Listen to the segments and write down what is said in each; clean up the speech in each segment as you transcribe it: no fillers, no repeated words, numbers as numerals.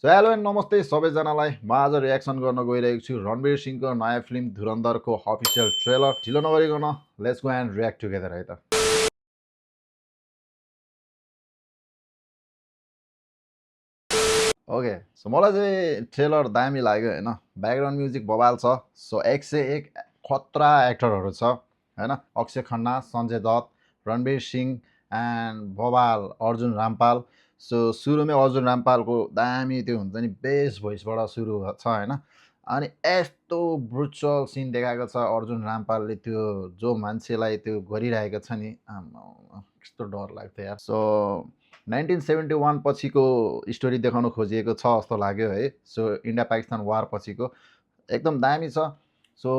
So hello and नमस्ते सबैजनालाई। म आज रियाक्सन गर्न गइरहेको छु रणवीर सिंहको नयाँ फिल्म धुरन्धरको अफिसियल ट्रेलर। ढिलो नगरिकन let's go and react together है त। ओके, सो मलाई चाहिँ ट्रेलर दामी लाग्यो होइन। ब्याकग्राउन्ड म्युजिक बवाल छ। सो 101 खतरा एक्टरहरू छ होइन। अक्षय खन्ना, सञ्जय दत्त, रणवीर सिंह एन्ड बवाल अर्जुन रामपाल। सो सुरुमै अर्जुन रामपालको दामी त्यो हुन्छ नि बेस भोइसबाट सुरु छ होइन। अनि यस्तो ब्रुचल सिन देखाएको छ अर्जुन रामपालले, त्यो जो मान्छेलाई त्यो गरिरहेको छ नि, कस्तो डर लाग्थ्यो यार। सो 1971 पछिको स्टोरी देखाउन खोजिएको छ जस्तो लाग्यो है। सो इन्डिया पाकिस्तान वार पछिको एकदम दामी छ। सो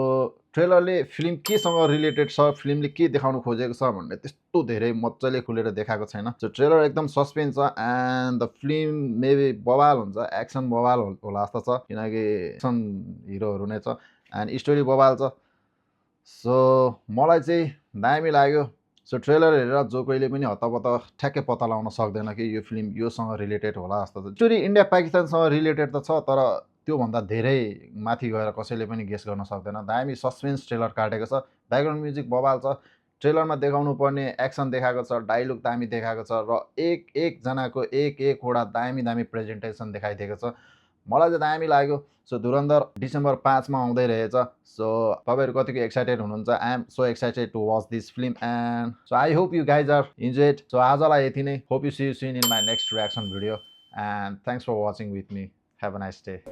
ट्रेलरले फिल्म केसँग रिलेटेड छ, फिल्मले के देखाउन खोजेको छ भन्ने त्यस्तो धेरै मजाले खुलेर देखाएको छैन। सो ट्रेलर एकदम सस्पेन्स छ एन्ड द फिल्म मेबी बवाल हुन्छ, एक्सन बवाल होला जस्तो छ किनकि एक्सन हिरोहरू नै छ एन्ड स्टोरी बवाल छ। सो मलाई चाहिँ दामी लाग्यो। सो ट्रेलर हेरेर जो कहिले पनि हत्तपत्त ठ्याक्कै पत्ता लगाउन सक्दैन कि यो फिल्म योसँग रिलेटेड होला जस्तो छ। स्टोरी इन्डिया पाकिस्तानसँग रिलेटेड त छ, तर त्योभन्दा धेरै माथि गएर कसैले पनि गेस गर्न सक्दैन। दामी सस्पेन्स ट्रेलर काटेको छ, ब्याकग्राउन्ड म्युजिक बवाल छ, ट्रेलरमा देखाउनु पर्ने एक्सन देखाएको छ, डायलग दामी देखाएको छ र एकजनाको एकवटा दामी दामी प्रेजेन्टेसन देखाइदिएको छ। मलाई चाहिँ दामी लाग्यो। सो धुरन्धर डिसेम्बर 5 मा आउँदै रहेछ। सो तपाईँहरू कतिको एक्साइटेड हुनुहुन्छ? I am so excited to watch this film and so I hope you guys are enjoyed. So आजलाई यति नै। Hope you see you soon in my next reaction video and thanks for watching with me. Have a nice day.